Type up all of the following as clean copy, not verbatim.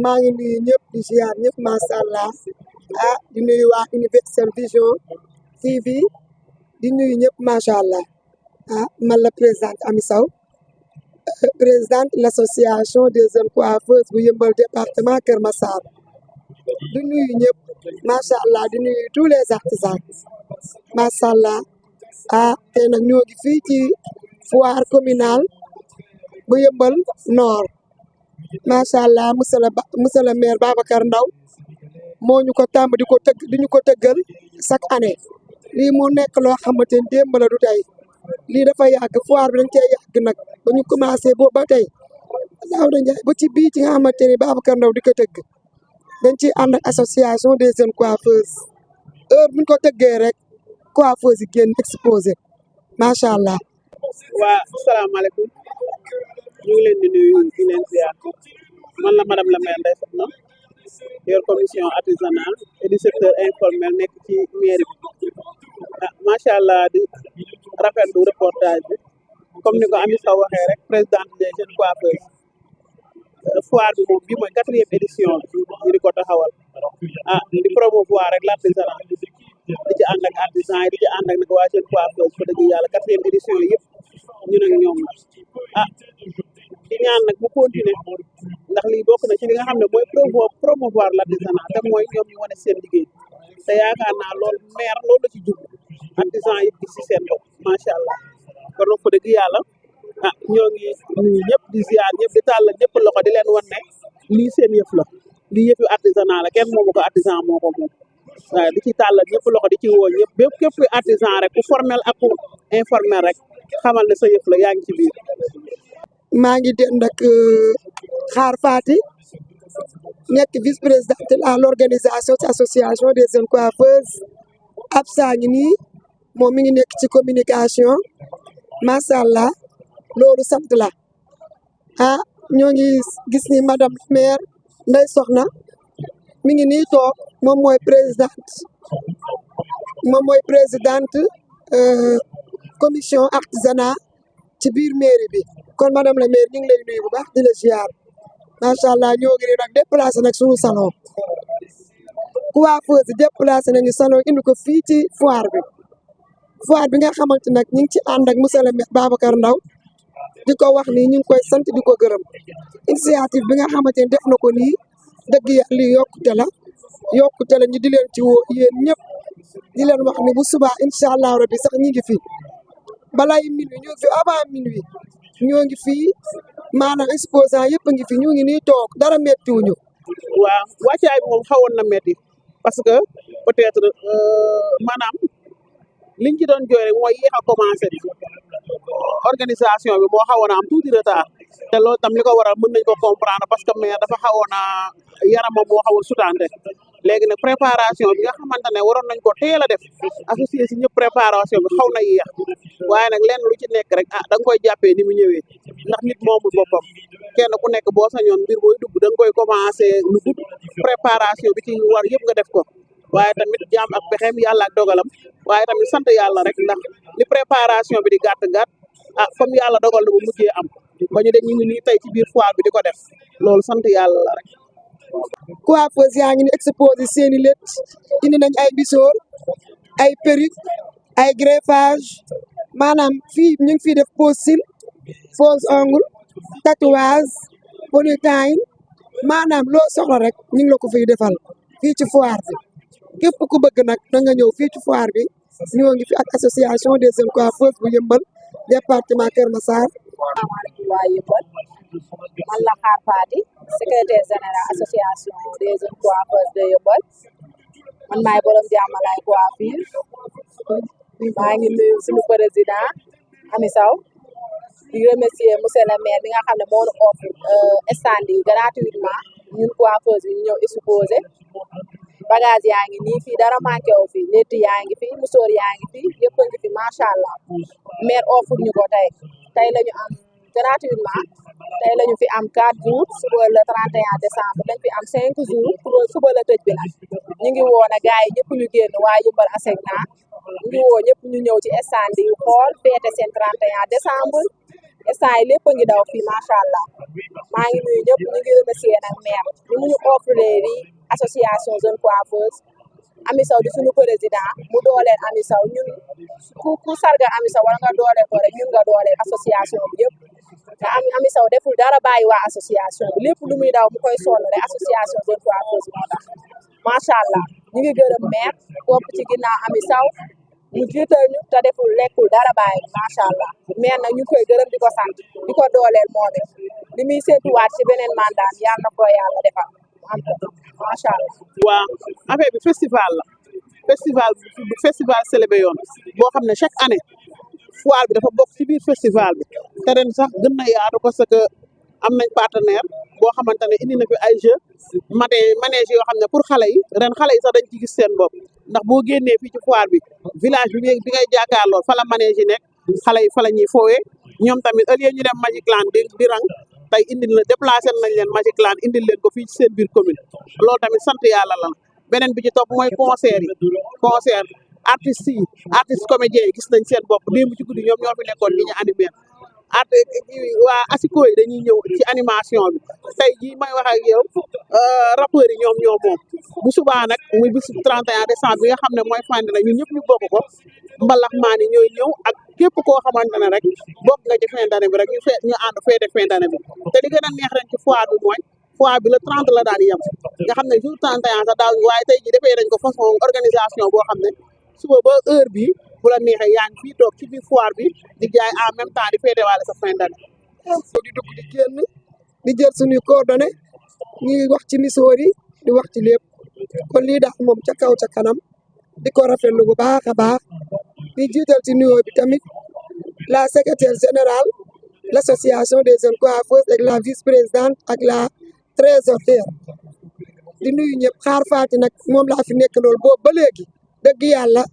maa ngi nuyu ñëpp di ziar ñëpp macha allah di nuyu waa Universel Vision TV di nuyu ñëpp macha allah man la présidente Amy Sow présidente de l'association des jeunes coiffeuses bu Yeumbeul département Kër Massar di nuyu ñëpp macha allah di nuyu tous les artisans macha allah tey nag ñoo ngi fii ci foire communale bu Yeumbeul Nord. macha allah monsieur le maire Babacar Ndaw moo ñu ko tàmm di ñu ko tëggal chaque année lii mu nekk loo xamante ni démb la du tey lii dafa yàgg foire bi dañ cee yàgg nag ba ñu commencé boobu ba tey daaw da njaay ba ci bii ci nga xamante ni Babacar Ndaw di ko tëgg dañ ciy ànd ak association des jeunes coiffeuses heure buñ ko tëggee rek coiffeuses yi génn exposé macha allah. waa salaamaaleykum ñu ngi leen di nuyu di leen ziar man la madame la maire Ndeye Sokhna yor commission artisanale et du secteur informel nekk ci mairie bi macha allah di rafetlu reportage bi comme ni ko Amy Sow waxee rek présidente des jeunes coiffeuses foire bi moom bii mooy 4e édition ñu di ko taxawal di promouvoir rek l'artisanat di ci ànd ak artisan yi di ci ànd ak nag waa jeune coiffeuse fa dëgg yàlla 4e édition yëpp ñun ak ñoom la di ñaan nag mu continuer ndax lii bokk na ci li nga xam ne mooy promouvoir l'artisanat te mooy ñoom ñu wane seen liggéey te yaakaar naa loolu maire loolu la ci jub artisan yi gis ci seen bopp macha allah kon nag fa dëgg yàlla ñoo ngi nuyu ñëpp di ziar ñëpp di tàllal ñëpp loxo di leen wan ne lii seen yëf la lii yëfi artisanat la kenn moomu ko artisan moo ko moom waaye di ci tàllal ñëpp loxo di ci woo ñëpp bépp képp kuy artisan rek ku formel ak ku informel rek xamal ne sa yëf la yaa ngi ci biir. maa ngi dend ak Xaar Faty nekk vice présidente à l'organisation ci association des jeunes coiffeuses Absa ngi nii moom mi ngi nekk ci communication macha allah loolu sant la ñoo ngi gis ni madame la maire Ndeye Sokhna mi ngi nii toog moom mooy présidente commission artisanat ci biir mairie bi kon madame la maire ñu ngi lay nuyu bu baax di la ziar macha allah ñoo ngi nii nag déplacé nag suñu salon coiffeuse déplacé nañu salon indi ko fii ci foire bi nga xamante nag ñu ngi ci ànd ak monsieur le maire Babacar Ndaw di ko wax nii ñu ngi koy sant di ko gërëm initiative bi nga xamante ni def na ko nii dëgg yàlla lii yokkute la ñu di leen ci woo yéen ñëpp di leen wax ni bu subaa incha allah rabbi sax ñi ngi fi balay minuit ñoo ngi fi avant minuit ñoo ngi fii maanaam exposant yëpp a ngi fi ñu ngi nii toog dara méttiwuñu. waaw wàccaay bi moom xawoon na métti parce que peut-être maanaam liñ ci doon jooy rek mooy yéex a commencé bi organisation bi moo xawoon a am tuuti retard te loolu tam li ko waral mën nañ ko comprendre parce que maire dafa xawoon a yaramam moo xawoon sutante léegi nag préparation bi nga xamante ne waroon nañ ko teel a def associé si ñëpp préparation bi xaw na yéex waaye nag lenn lu ci nekk rek da nga koy jàppee ni mu ñëwee ndax nit moomul boppam kenn ku nekk boo sañoon mbir booy dugg da nga koy commencé lu gudd préparation bi ci war yëpp nga def ko waaye tamit jaam ak pexeem yàlla ak dogalam waaye tamit sant yàlla rek ndax li préparation bi di gàtt comme yàlla dogal na bu mujjee am ba ñu de ñu ngi nii tey ci biir foire bi di ko def loolu sant yàlla la rek. coiffeuse yaa ngi ni exposé seeni létt indi nañ ay bisoor ay perruque ay greffage maanaam fii ñu ngi fiy def pose cils pose ongle tatouage ponytail maanaam loo soxla rek ñu ngi la ko fiy defal fii ci foire bi képp ku bëgg nag da nga ñëw fii ci foire bi ñoo ngi fi ak association des jeunes coiffeuses bu Yeumbeul département Kër Massar. asalaamaaleykum waa Yeumbeul man la Xaar Faty secrétaire général association des jeunes coiffeuses de Yeumbeul man maay borom jàmmalaay coiffure maa ngi nuyu suñu président Amy Sow di remercier monsieur le maire bi nga xam ne moo ñu offre stand yi gratuitement ñun coiffeuses yi ñu ñëw exposé bagage yaa ngi nii fii dara manqué wu fi létt yaa ngi fi musóor yaa ngi fi yëpp a ngi fi macha allah maire offre ñu ko tey la ñu am gratuitement tey la ñu fi am 4 jours suba le 31 décembre lañ fi am 5 jours suba la tëj bi nag ñu ngi woo na gars yi ñëpp ñu génn waa Yeumbeul ASECNA ñu ngi woo ñëpp ñu ñëw ci stand yi xool feete seen 31 décembre instant yi lépp a ngi daw fii macha allah maa ngi nuyu ñëpp ñu ngi remercier nag maire ni mu ñu offre lii association jeune coiffeuse Ami Sow di suñu président mu dooleel Ami Sow ñun ku sargal Ami Sow wala nga dooleel ko rek ñun nga dooleel association bi yëpp te Ami Sow deful dara bàyyi waa association bi lépp lu muy daw mu koy sonn rek association jeune coiffeuse moo tax macha allah ñu ngi gërëm maire topp ci ginnaaw Ami Sow mu jiital ñu te deful lekkul dara bàyyi macha allah maire nag ñu koy gërëm di ko sant di ko dooleel moom it li muy seetuwaat ci beneen mandat yàlla na ko yàlla defal macha allah. waa affaire bi festival la festival Selebe Yoon boo xam ne chaque année foire bi dafa bokk ci biir festival bi te ren sax gën na yaatu parce que am nañ partenaire boo xamante ne indi na fi ay jeux manège yoo xam ne pour xale yi ren xale yi sax dañ ci gis seen bopp ndax boo génnee fii ci foire bi village bi ngay jàkkaarloo fa la manège yi nekk xale yi fa la ñuy foowee ñoom tamit au lieu ñu dem Magic Land di rang tey indil na déplacé nañ leen Magic Land indil leen ko fii ci seen biir commune loolu tamit sant yàlla la beneen bi ci topp mooy concert artistes yi comédiens yi gis nañ seen bopp démb ci guddi ñoom ñoo fi nekkoon li ñu animé waa asiko yi dañuy ñëw ci animation bi tey jii may wax ak yow rappeurs yi ñoom moom bu subaa nag muy bisu 31 décembre bi nga xam ne mooy fànn na ñun ñëpp ñu bokk ko mbalax maan yi ñooy ñëw ak képp koo xamante ne rek bokk nga ci fin d'année bi rek ñu ànd fête fin d'année bi te li gën a neex ren ci foire bi mooy foire bi le 30 la daan yem nga xam ne jour 31 sax daaw waaye tey jii defee nañ ko façon organisation boo xam ne suba ba heure bi bu la neexee yaa ngi fii toog ci biir foire bi di jaay en même temps di féete waale sa fin d'année di dugg di génn di jël suñuy coordonnées ñuy wax ci misoor yi di wax ci lépp kon lii daal moom ca kaw ca kanam di ko rafetlu bu baax a baax di jiital ci nuyoo bi tamit la secrétaire générale l'association des jeunes coiffeuses ak la vice-présidente ak la trésorière di nuyu ñëpp xaar faati nag moom laa fi nekk loolu boobu ba léegi dëgg yàlla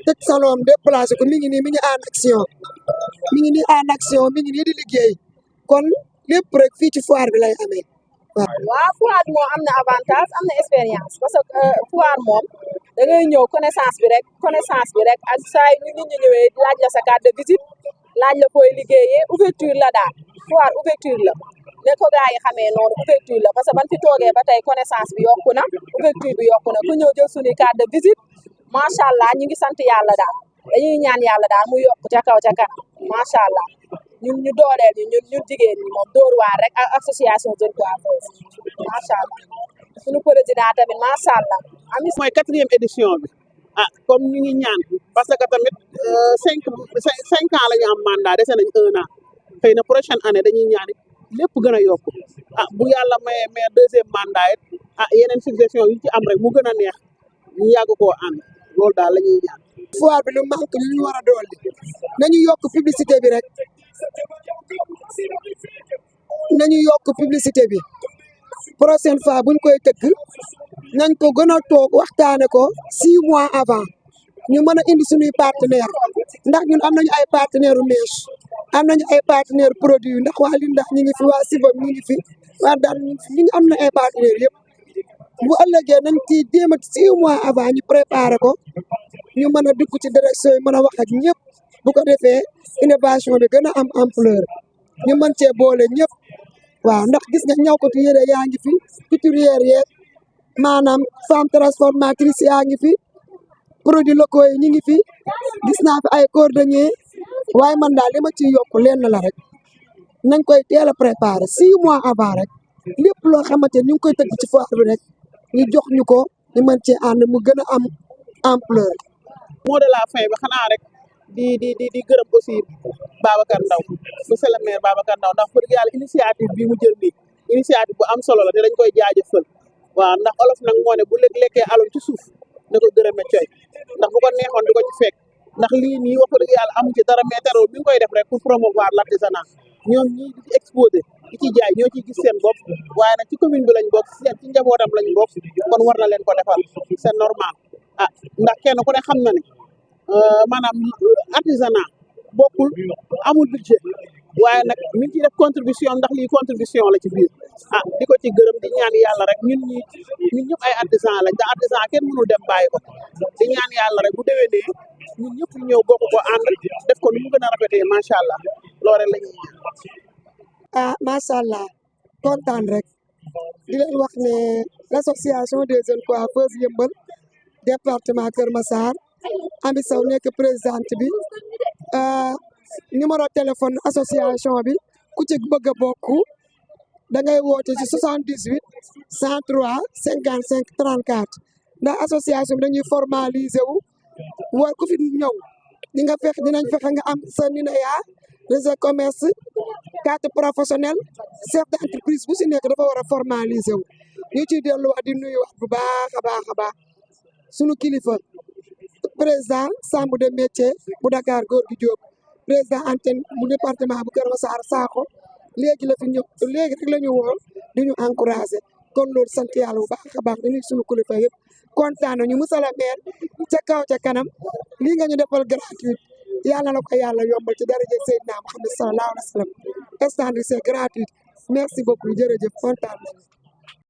tëj salon déplacé ko mi ngi nii mi ngi en action mi ngi nii en action mi ngi nii di liggéey kon lépp rek fii ci foire bi lay amee waaw foire bi moom am na avantage am na expérience parce que foire moom da ngay ñëw connaissance bi rek ak saa yu nit ñi ñëwee laaj la sa carte de visite laaj la fooy liggéeyee ouverture la daal foire ouverture la ne ko gaa yi xamee noonu ouverture la parce que ban fi toogee ba tey connaissance bi yokku na ouverture bi yokku na ku ñëw jël suñuy carte de visite macha allah ñu ngi sant yàlla daal dañuy ñaan yàlla daal mu yokk ca kaw ca kanam macha allah ñun ñu dooleel ñun jigéen ñi moom Dóor waar rek ak association jeune coiffeuse macha allah suñu président tamit macha allah. mooy 4e édition bi comme ñu ngi ñaan parce que tamit 5 ans la ñu am mandat dese nañ 1 an xëy na prochaine année dañuy ñaan lépp gën a yokku bu yàlla mayee mais 2e mandat it yeneen suggestion yi ci am rek mu gën a neex ñu yàgg koo ànd loolu daal la ñuy ñaan. foire bi lu manque lu ñu war a dolli nañu yokk publicité bi rek nañu yokk publicité bi prochaine fois buñ koy tëgg nañ ko gën a toog waxtaane ko 6 mois avant ñu mën a indi suñuy partenaire ndax ñun am nañu ay partenaire u mèche am nañu ay partenaire produit ndax waa li ndax ñi ngi fi waa Sibam ñi ngi fi waa daal ñi am na ay partenaire yëpp bu ëllëgee nañ ci jéem a 6 mois avant ñu préparé ko ñu mën a dugg ci direction yi mën a wax ak ñëpp bu ko defee innovation bi gën a am ampleur ñu mën cee boole ñëpp waaw ndax gis nga ñaw ko tu yére yaa ngi fi couturière yeeg maanaam femme transformatrice yaa ngi fi produits locaux yi ñu ngi fi gis naa fi ay cordonnier waaye man daal li ma ciy yokk lenn la rek nañ koy teel a préparer 6 mois avant rek lépp loo xamante ni ñu ngi koy tëgg ci foire bi rek ñu jox ñu ko ñu mën cee ànd mu gën a am ampleur. mot de la fin bi xanaa rek di gërëm aussi Babacar Ndaw monsieur le maire Babacar Ndaw ndax pour yàlla initiative bi mu jël nii initiative bu am solo la te dañ koy jaajëfal waaw ndax olof nag moo ne bu lekkee alum ci suuf na ko gërëme coy ndax bu ko neexoon di ko ci fekk ndax lii nii wax dëgg yàlla amu ci dara mais terewul mi ngi koy def rek pour promouvoir l'artisanat ñoom ñii di ci exposé di ci jaay ñoo ciy gis seen bopp waaye nag ci commune bi lañ bokk ci njabootam lañ bokk kon war na leen ko defal c'est normal ndax kenn ku ne xam na ne maanaam artisanat bokkul amul budget waaye nag mi ngi ciy def contribution ndax lii contribution la ci biir di ko ci gërëm di ñaan yàlla rek ñun ñëpp ay artisan lañ te artisan kenn mënul dem bàyyi ko di ñaan yàlla rek bu déwénee ñun ñëpp ñu ñëw bokk ko ànd def ko nu mu gën a rafetee macha allah loolu la ñuy ah macha allah kontaan rek di leen wax ne l'association des jeunes coiffeuses Yeumbeul département Kër Massar Ami Sow nekk présidente bi numéro téléphone association bi ku ci bëgg a bokk da ngay woote ci 78 103 55 34 ndax association bi dañuy formaliser wu war ku fi ñëw di nga fex dinañ fexe nga am sa NINEA réseau commerce carte professionnelle chef d'entreprise bu si nekk dafa war a formaliser wu ñu ciy delluwaat di nuyuwaat bu baax a baax sunu kilifa président chambre de métier bu Dakar Gorgui Diop président antenne bu département bu Kër Massar Sakho léegi la fi ñëw léegi rek la ñu woo di ñu encouragé kon loolu sant yàlla bu baax a baax dañuy sunu kilifa yëpp kontaan nañu monsieur le maire ca kaw ca kanam lii nga ñu defal gratuit yàlla na ko yàlla yombal ci daraja Seydina Muhammad sallallahu alayhi wa sallam stand c'est gratuit merci beaucoup jërëjëf kontaan nañu